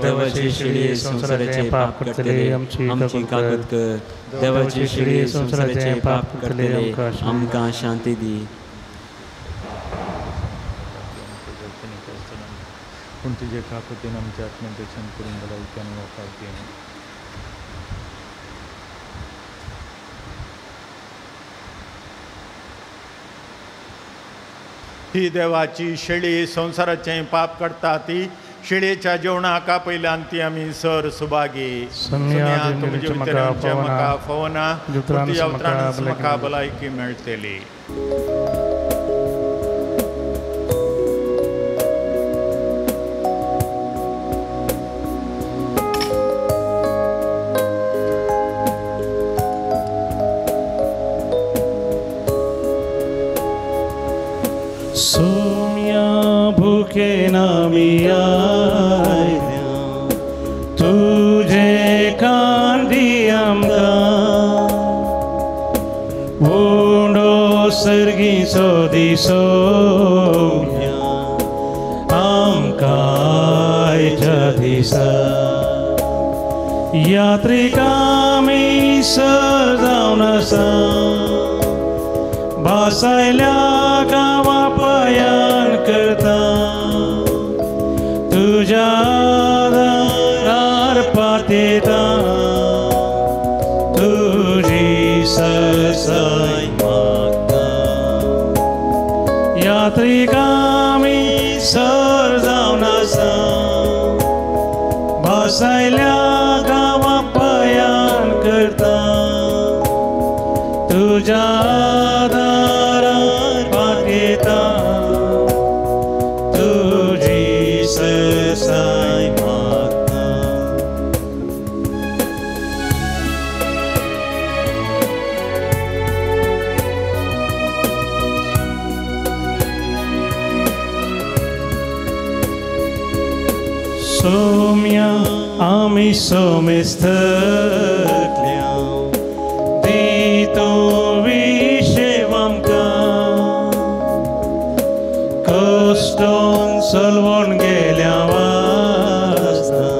देवाची शिळये संवसाराचें पाप करतले आमची काकूत कर. देवाची शिळये संवसाराचें पाप करतले आमकां शांती दी. पूण तुजे काकुतीन आमच्या आत्मदर्शन करून भलायकी आनी वखाद दी. ही देवाची शेळी संवसाराचें पाप करता ती शेळयेच्या जेवणाक आपयल्यान ती आमी सर सुभागी. म्हाका फवना तुज्या उतरानच म्हाका भलायकी मेळटली. सोम्या भुके नामी आयल्या तुझे कांदी आमकां उंडो सर्गीचो दिसोम्या आमकां आयच्या दिसा. यात्रिक आमी सर जावन आसा भासायल्या गांवा पयान करता तुज्या दारार पातेता तुजी सरसाय मागता. यात्रिक आमी सर जावन आसा भासायल्या गांवा पयान करता तुज्या सोम्या आमी सोमेस्तल्या दितो विशेव आमकां कश्टोन सलवण गेल्या वासना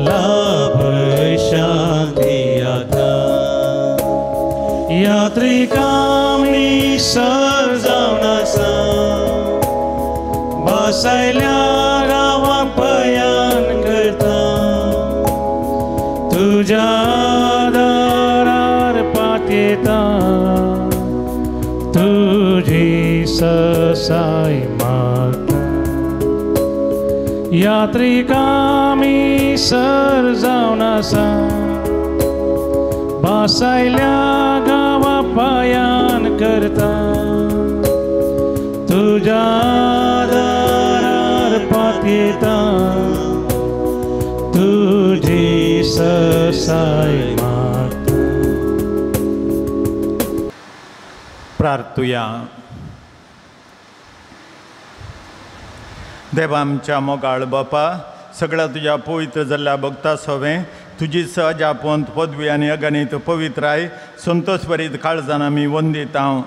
लाभय शांती आतां. यात्रिक आमी सर जावन आसा भासायल्या गांवा पयान करता तुज्या दारार पातेता तुजी सरसाय मागता. यात्रिक आमी सर जावन आसा भासायल्या गांवा पयान करता तुज्या दारार पातेता तुजी सरसाय मागता. प्रार्थुया. देवा आमच्या मोगाळ बापा, सगळ्या तुज्या पवित्र जाल्ल्या भक्ता सोवें तुजी सहज आपोवंत पदवी आनी अगणीत पवित्राय संतोष भरीत काळजान आमी वंदीत हांव.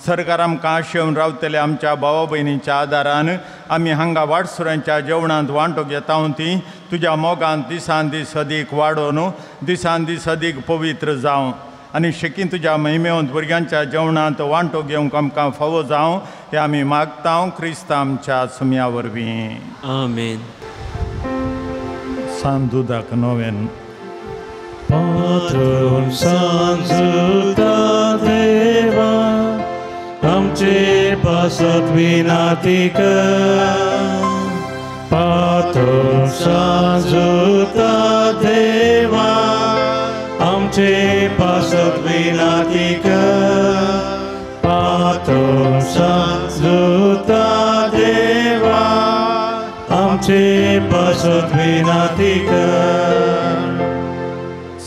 सरकार आमकां आशेवन रावतले आमच्या भावा भयणीच्या आदारान आमी हांगा वाटसुरांच्या जेवणांत वांटो घेता ती तुज्या मोगान दिसान दीस अदीक वाडोवन दिसान दीस अदीक पवित्र जावं. आनी शेकीं तुज्या महिमेवंत भुरग्यांच्या जेवणांत वांटो घेवंक आमकां फावो जावं हें आमी मागता क्रिस्त आमच्या सुम्या वरवीं. आमेन. सांजुदाक नोवेन. पात्रून सांजुदा देवा आमचे पासत विनाती कर. पात्रून सांजुदा देवा आमचे पासत विनाती कर. पात्रून सांजुदा देवा आमचे पासत विनाती कर.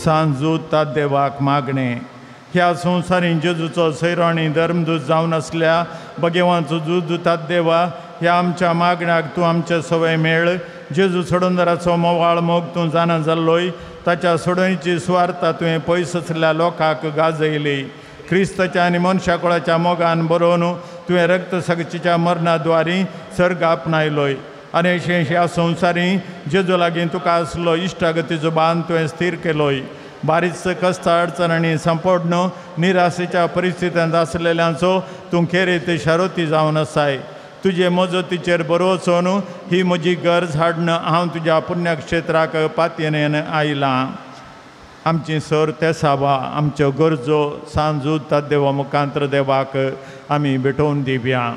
सांजुता देवाक मागणे. ह्या संवसारीन जेजूचो सैरो आनी धर्मदूत जावन आसल्या भगेवांचो दूत देवा ह्या आमच्या मागण्याक तूं आमचे सवय मेळ. जेजू सोडूनदाराचो मोवाळ मोग तूं जाणा जाल्लोय ताच्या सोडणीची सुवार्ता तुवें पयस आसल्या लोकांक गाजयली. क्रिस्ताच्या आनी मनशा कुळाच्या मोगान बरोवन तुवें रक्त सगचीच्या मरणा द्वारी सर्ग आपणायलोय आनी अशें ह्या संवसारी जेजू लागीं तुका आसलो इश्टागतीचो बांद तुवें स्थीर केलोय. बारीच कश्ट अडचण आनी संपोडण निराशेच्या परिस्थितींत आसलेल्यांचो तूं खेरीत शारोती जावन आसाय. तुजे मजतीचेर बरोवचो न्हू ही म्हजी गरज हाडून हांव तुज्या पुण्यक्षेत्राक पातयेन आयलां. आमची सर तेसावा आमच्यो गरजो सांजू देवा मुखांत्र देवाक आमी भेटोवन दिवया.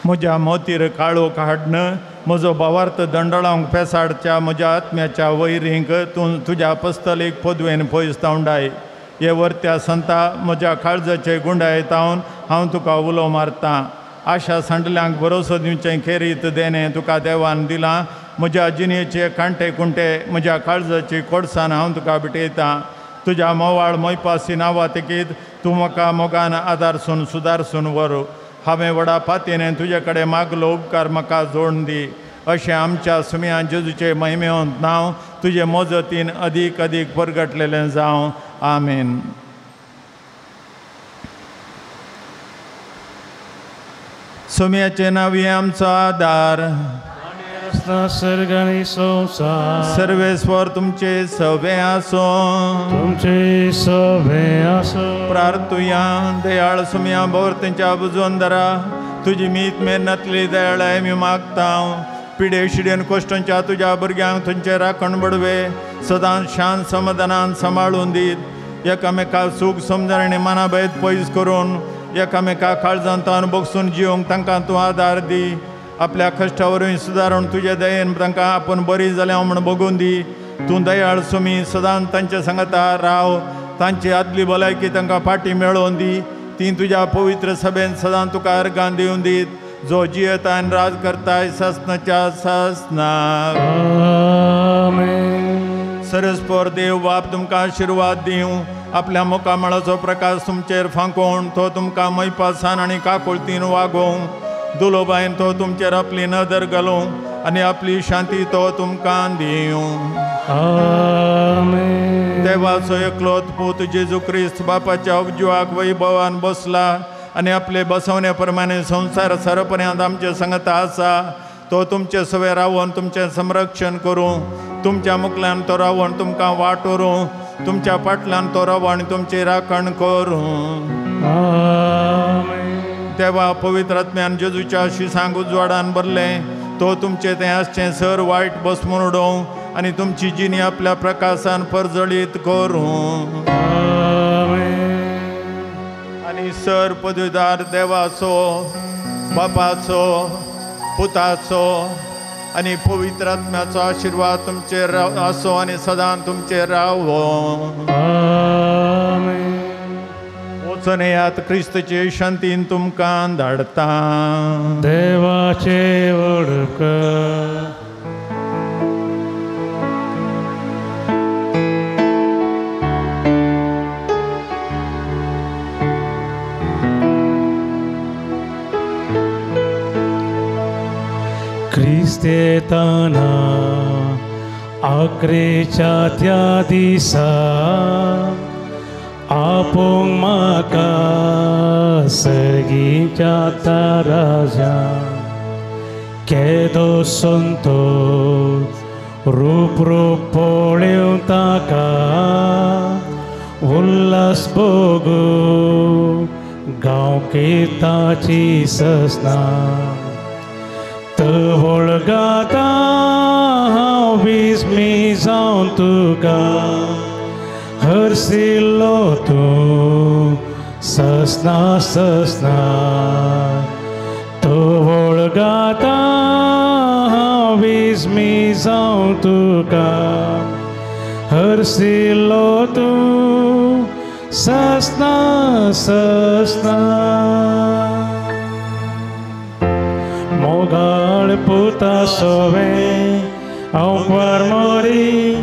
म्हज्या मोतीर काळोख हाडन म्हजो भावार्थ दंडळांक पेसाडच्या म्हज्या आत्म्याच्या वैरींक तूं तुज्या पस्तलीक पदवेन पयस तावंडाय. हे वर्त्या संता म्हज्या काळजाचे गुंडाय तावन हांव तुका उलो मारतां. आशा सांडल्यांक भरोसो दिवचें खेरीत देणें तुका देवान दिलां. म्हज्या जिणेचे कांटे कुंटे म्हज्या काळजाची कोडसान हांव तुका भेटयतां. तुज्या मोवाळ मोयपासी नांवा तेकीत तूं म्हाका मोगान आदारसून सुदारसून व्हर. हांवें व्हडा पातयेन तुजे कडेन मागलो उपकार म्हाका जोडून दी. अशें आमच्या सुम्या जेजूचे महिमेवंत नांव तुजे मजतीन अदीक अदीक परगटलेलें जावं. आमेन. सुम्याचें नांव हें आमचो आदार. सर्वेस्वर तुमचे सवे आसो. तुमचे सवे आसो. प्रार्थुया. दयाळ सुम्या भोवतेंच्या बुजवंदरा तुजी मीत मेहनतली दयाळाय मी मागता. पिडे शिडेन कोश्टांच्या तुज्या भुरग्यांक तुमचे राखण बडवे सदांच शांत समाधानान सांबाळून दीत. एकामेका सूख समजण आनी मनाभेद पयस करून एकामेका काळजांत बगसून जिवंक तांकां तूं आदार दी. आपल्या कश्टा वरवीं सुदारून तुजे दयेन तांकां आपूण बरी जाल्या म्हूण बगून दी. तूं दयाळ सुमी सदांच तांचे सांगता राव. तांची आदली भलायकी तांकां फाटी मेळोवन दी. ती तुज्या पवित्र सभेन सदां तुका अर्गां दिवन दीत जो जियेता आनी राज करताय सासनाच्या सासनाक. सरस्पर देव बाप तुमकां आशिर्वाद दिवं. आपल्या मुखामळाचो प्रकाश तुमचेर फांकोवन तो तुमकां मैपासान आनी काकुळतीन वागोवं. दुलोबायन तो तुमचेर आपली नदर घालूं आनी आपली शांती तो तुमकां दिवं. देवाचो एकलोत पूत जेजू क्रिस्त बापाच्या उजवाक वैभवान बसला आनी आपले बसवणे प्रमाणे संवसार सरपर्यांत आमचे संगता आसा. तो तुमचे सवे रावन तुमचें संरक्षण करूं. तुमच्या मुखल्यान तो रावन तुमकां वाट व्हरूं. तुमच्या फाटल्यान तो रावन तुमची राखण करूं. देवा पवित्र आत्म्यान जेजूच्या शिसांक उजवाडान भरलें तो तुमचें तें आसचें सर वायट बसमून उडोवं आनी तुमची जिणी आपल्या प्रकाशान परजळीत करूं. आनी सर पदवीदार देवाचो बापाचो पुताचो आनी पवित्र आत्म्याचो आशिर्वाद तुमचेर आसो आनी सदां तुमचेर रावो. वचून येयात. क्रिस्तचे शांतीन तुमकां धाडटा. देवाचे वडकर. क्रिस्तेताना आक्रेच्या त्या दिसा आपोवंक म्हाका सर्गीच्या त्या राजा केदो संतोष रूप रूप पळेवन ताका उल्हास भोगू गांवकेताची ससना तवळ गाता हांव विस्मी जावन तुका हरसिल्लो तूं ससना ससना तवळ गाता हांव विस्मी जावन तुका हरसिल्लो तूं ससना ससना. मोगाळ पुता सोवे हांव मोरी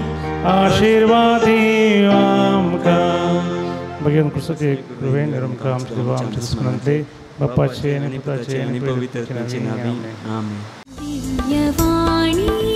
आशिर्वादी आमकां. भगवान कृष्णाचे कृपेन आमकां आमच्या देवा आमच्या दुस्मनांतले बापाचे आनी पुताचे आनी पवित्र आत्म्याचे नांवान आमेन. दिव्यवाणी.